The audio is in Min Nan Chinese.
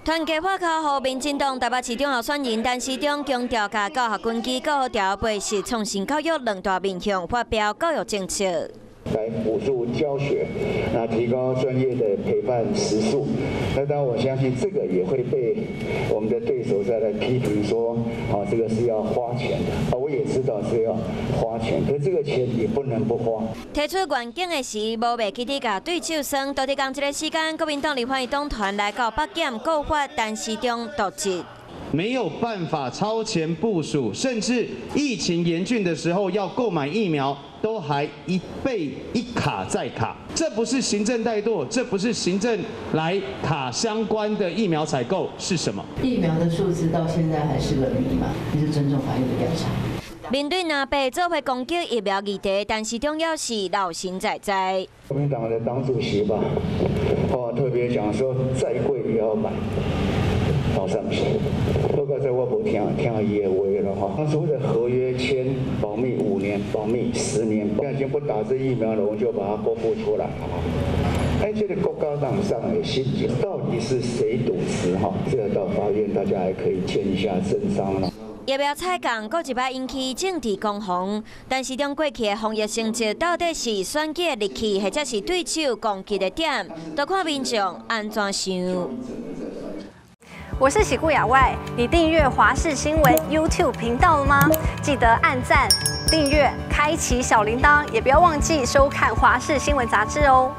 團結發口予民進黨台北市長候選人陳時中強調，共教學根基、教學調配是創新教育兩大面向發表教育政策。來輔助教學，那提高專業的陪伴時數。那當然我相信這個也會被我們的對手再來批評說，啊，這個是要花錢的。啊，我也知道是要花錢，可這個錢也不能不花。提出願景的時，無袂記得共對手酸。到佇仝一个時間，國民黨立法院黨團來到北檢告發陳時中瀆職。沒有辦法超前部署，甚至疫情嚴峻的時候要購買疫苗，都還一倍一卡再卡。這不是行政怠惰，這不是行政來卡相關的疫苗採購是什麼？疫苗的數字到現在還是個謎嘛？就是尊重法院的調查。面對藍白做伙攻擊疫苗議題，陳時中猶是老神在在。國民黨的黨主席吧，哦，特別講說再貴也要買。高上去，不過這我無聽聽伊的話了哈。當初的合約簽保密5年，保密10年，現在已經不打這疫苗了，我們就把它公布出來。哎，這個國家黨上的心情到底是誰瀆職哈？這個到法院大家還可以見一下真章了。疫苗採購閣一擺引起政治攻防，陳時中過去的防疫成績到底是選舉的利器，或者是對手攻擊的點，都看民眾按怎想。我是喜顧亞外，你訂閱華視新聞 YouTube 頻道了嗎？記得按讚、訂閱、開啟小鈴鐺，也不要忘記收看華視新聞雜誌哦。